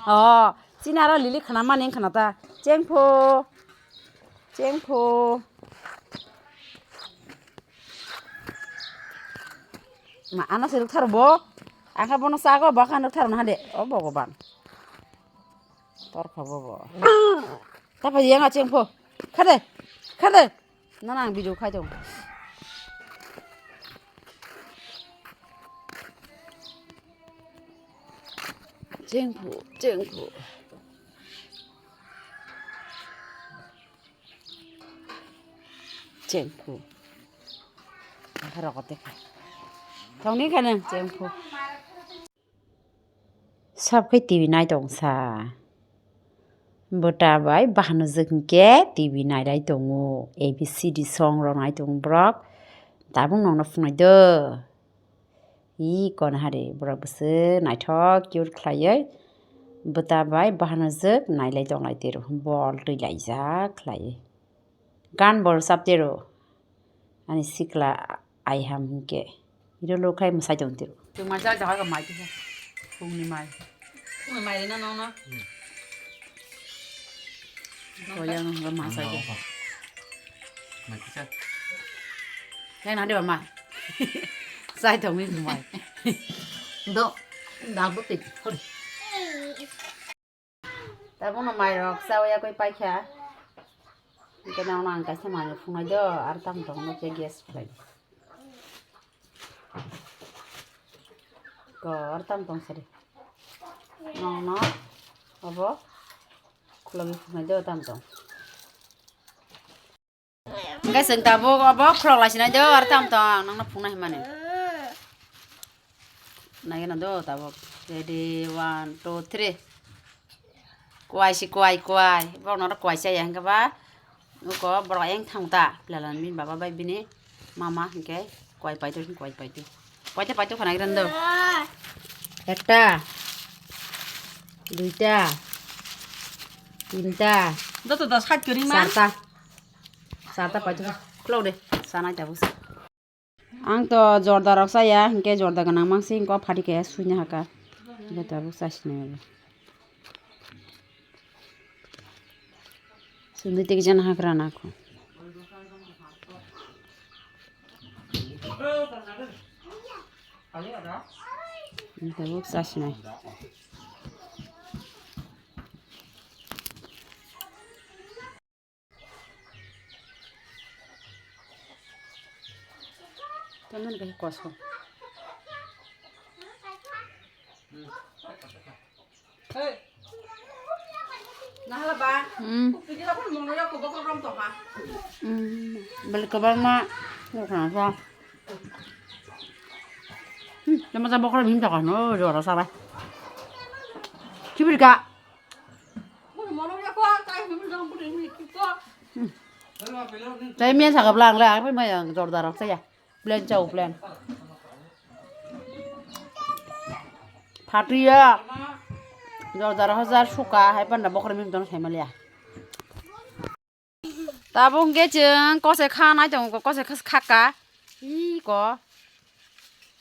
Oh, chini aro lili khana mani khana ta. Chengpho. Chengpho. Ma, ano se rwktharo bo. Ang khe bono chago, bo khe nuktharo na hade. O Bhogoban. Torkha bo bo. Taphai yang a chengpho. Khade. Khade. Nana ang video khai tong. Chengpho, chengpho. Chengpho. Rokote kha. Thongni kha nang chengpho. Sab khai T V nai tong sa. Bwta bai bahanajwk hinkhe T V nailai tongo. A B C D song rok nai tongo borok. Tabuk nokno phunai do. Ih, kon hari borok bwswk naithok cute khlaiwi bwta bai bahanajwk nailai tonglai tiro. Bol twi laijak khlaiwi. Gan bol sap tiro. Ani sikla aiham hinkhe. Iro lo khai mwsai tong tiro. Chwng mai chai jaga mai kisa. Phungni mai. Phungni mai rina nong no. Koyang no ma sai ke. Mai kisa. Yang nadi ba mai. Sai tong mi mai. Do. Dal bo tik. Tabukno mairok chawi yakwi paikha. Hwnkhe nokno ang kaisa manwi phunai do, aro tamo tong nukya gas phlai. Ko aro tamo tong sari. Nokno obo khulogwi phunai do tamo tong. Hingke chwng tabuk obo khulok lai sinai do, aro tamo tong ang nokno phunai hwnmani. Nai gana do tabuk. Ready, one, two, three. Kuai si kuai, kuai. Borok no kuai chaya hingke ba. Nuko borok ayang thang ta. Pelalan bini baba bai bini mama hingke kuai pai tu, kuai pai tu. Kuai ta pai tu khana gran do. Ekta. Duita. Tinta. Joto dos hat kori ma. Sarta. Sarta pai tu. Khulok de. Sanai tabuk. Ang to jorda rok chaya, hinkhe jorda gwnang mangsi, hinkhe o phati khe suina haka. Hinkhe tabuk chasinai abo. Sundui tei kisa hagra nangkho. Hinkhe tabuk chasinai. Tamani kaisa kosong. Hmm. Hmm. Bel kwbangma. Hmm, tama ja bokhorok him thokha no, jora sabai. Kibir ka. Tei mia sakha bwla ang le, ang phai maya ang jorda rok chaya. Plan chao, plan. Phatriya. Jorda rok hajar suka, hai panda bokhorok mim tong sai maliya. Tabuk hwnkhe chwng kose kha nai tongo, kose kha, kha ka. Ih, ko.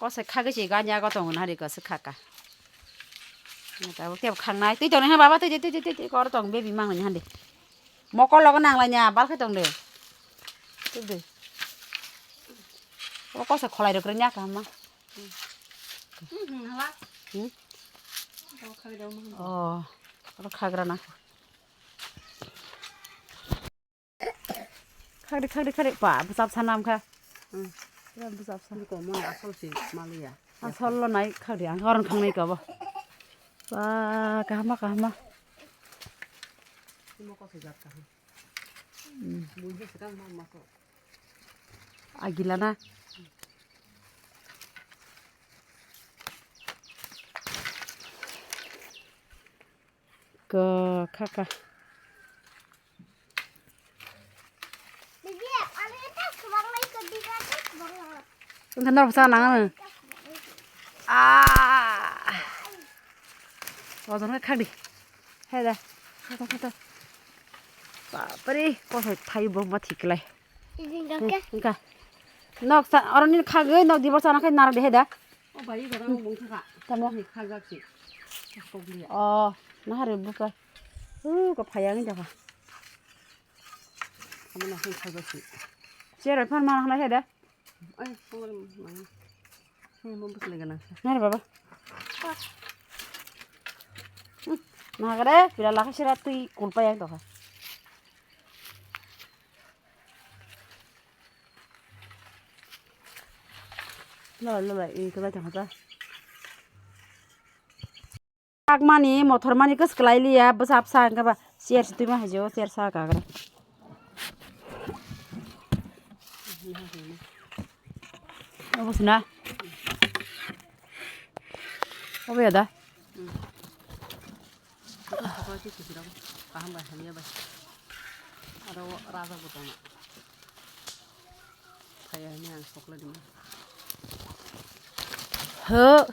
Kose kha khe se ganya go tongo nari kose kha ka. Tabuk tebo khangnai. Twi tongnai ha baba, twi, twi, twi, twi, twi, kor tong baby mangnai hande. Mokol logo nanglai nya, bal khe tong de. Twi de. O kose kholai rok renya kaham ma. Hmm, hala. Hmm? O khagra na. Khakri, khakri, khakri. Ba, bwsap sana wngkha. Hmm. Pura bwsap sa. Niko mo asol si maliya. Asol lo nai khakri, ang oron khangnai kabo. Ba, kahama, kahama. Imo ko sejak kaham. Hmm. Buji sedang ma ma ko. Agila na. Ko khaka. Wngkha norok sa nang ano. Ah. Ojon khe khakdi. He da. Khata, khata. Bapre, kosoi thai bo ma thiklai. Ini enggak ya? Engka. Nok sa, orang ini khagwi, nok dibor sana khai nara de he da. Oh, bai, ini orang bung thaka. Tamo? Ini khagak sih. Kok liya. Oh, nah, hari buka. Uh, kok phayang ini dah. Kamu nak khagak sih. Siapa yang mana, mana he da? Ai, kok mana? Ini mau buka lagi nang. Nara baba. Hmm, nagare, pila lakha sira twi kulpa yang toha. Lo, lo, lo, ini kau baca apa? Ak mani, motor mani kes kelai liya, besa apsa angka ba, share situ mah hajo, share sa kagra. Obo sina. Obo ya da. Kaham bai, hamya bai. Aro raja butama. Phaya ni ang chocolate ni. Ho.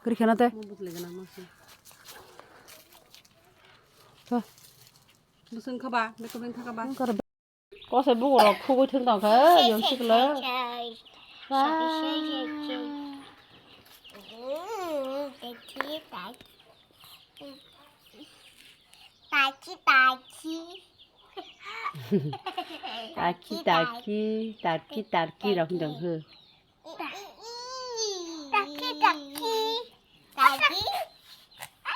Kiri khana te. Mo buk lega na mo si. To. Busung khaba, beko beng thaka ba. Kosoi bukurok khugui thwng tong khe, yong sikla. Taki, taki. Taki, taki, taki, taki rok wng tong khe. Taki, taki. Taki.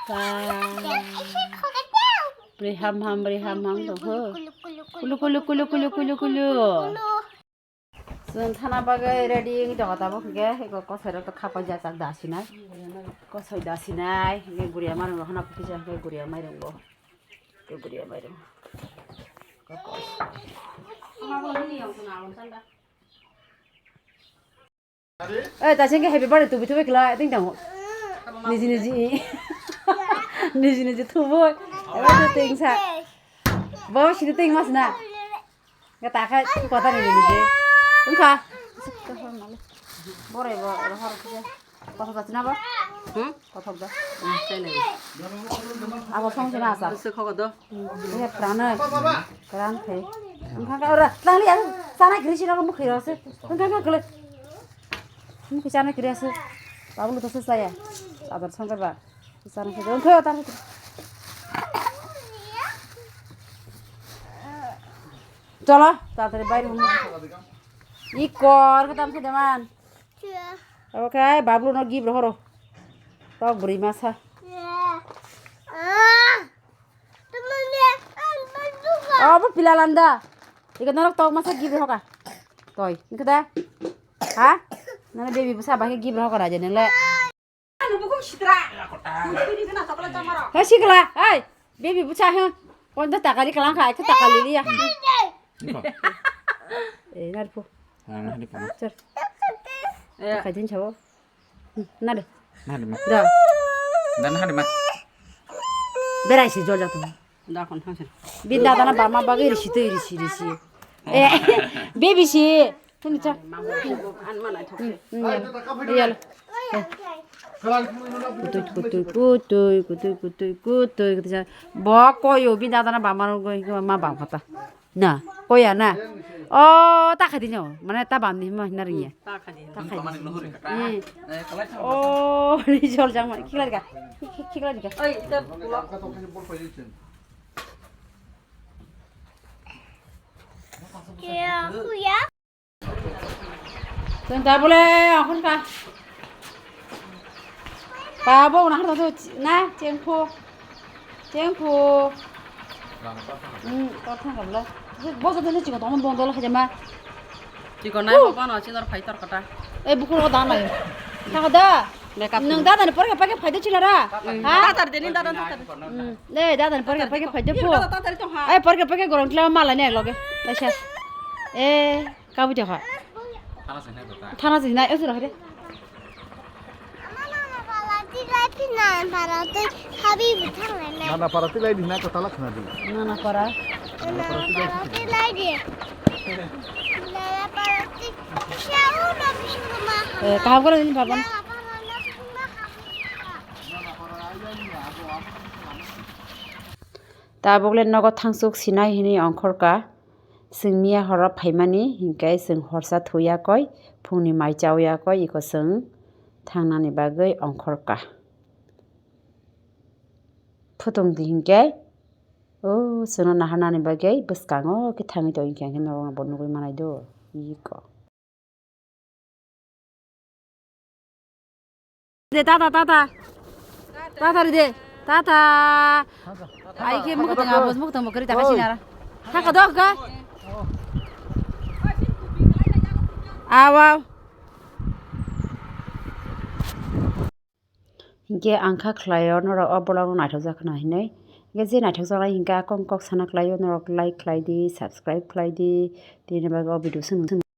Ka. Bri ham ham, bri ham ham tong khe. Kulu, kulu, kulu, kulu, kulu, kulu, kulu. Chwng thana bagwi ready wngwi tongo tabuk hwnkhe, eko kosoi rok to khapai jak jak dasinai. Kosoi dasinai, hwnkhe guriya mairung rok hana phuti jak hwnkhe guriya mairung bo. Hwnkhe guriya mairung. Kokos. Ei, ta sengke happy birthday tubi tubi kla, ting tang. Niji niji. Niji niji tubi. Eba tu ting sa. Bo sini ting mas na. Nge ta kha kota ni niji. Ungkha. Borai bo rohor khe. Kothok da china bo? Hmm? Kothok da. Hmm, chai nai. Abo song china asa. Bwswk khogo do. Iya, pranai. Pran khai. Ungkha ka ora, tangli ang sana kiri sina ko mukhi rose. Ungkha ka kule. Mukhi sana kiri ase. Babu lu to se saya. Adar song ba. Sana kiri. Ungkha ta. Cholo, tatari baire hum. Ikor, khe tam khe deman. Oke, bablu no gift rohoro. Tok bwrwi masa. Oh, bo pila landa. Ika norok tok masa gift rohoka. Toi, nikada. Ha? Nana baby bwsa bahai gift rohoka raja nile. He sikla, hey, baby bwsa he. Konda takali kalang kha, ekta takali liya. Eh, narpo. Chor. Kaidin chabo. Nade. Nade ma. Da. Dan hade ma. Berai si jol jato. Da kon thang sen. Bin da dana bama bagi risi tei risi risi. Eh, baby si. Hini cha. An ma nai thok. Hmm, hmm, yalo. Yalo. Kutui, kutui, kutui, kutui, kutui, kutui, kutui, kutui. Bo koyo bin da dana bama ro go ma bam kata. Na, koya na. Oh, ta khadi no. Mane ta bam ni ma na ri ya. Ta khadi. Ta khadi. Hmm. Oh, ni jol jang ma. Khikla ga. Khikla ga. Oi, ta. Chwng da bole ahun ka. Ba bo na har da na chengpho. Chengpho. Hmm, tor thang kabla. Bo jodi ni chikon tong bong dol haje ma. Chikon nai bo no chinor phai tor kata. E bukur ko dan lai. Thang da. Makeup. Nang da dan por ka pa ke phai de chila ra. Ha? Tatar de ni da dan tatar. Hmm. Le da dan por ka pa ke phai de pho. Tatar to ha. Ai por ka pa ke gorong tla ma la ne loge. Taisa. Eh. Kabui de kha. Thana se nai kota. Thana se nai, osu rakhre. Nana para twi lai di na kota la khna di. Nana para. Nana para twi lai di. Nana para twi. Eh, kaham kore din baban. Nana para na khna Tabuk le nogo thangsuk sinai hinwi ongkhorka. Chwng miya horo phaimani hinkhe chwng horsa thuya koi, phungni mai chauya koi, iko chwng thangnani bagwi ongkhorka. Phutung di hinkhe, o chwngno naharnani bagwi bwskango khe thangwi tongwi khe, hinkhe norokno bo nugwi manai do, iko. De, tata, tata. Tata ri de. Tata. Ai khe mukutang abo, mukutang bo kari taka sinara. Thaka dok ga. Aw, aw. Hinkhe ang kha khlaio norok o vlog no naithok jak khna hinwi. Hinkhe je naithok jaknai hinkhe a kok kok sana khlaio norok like khlai di, subscribe khlai di. Tini bagwi o video swng.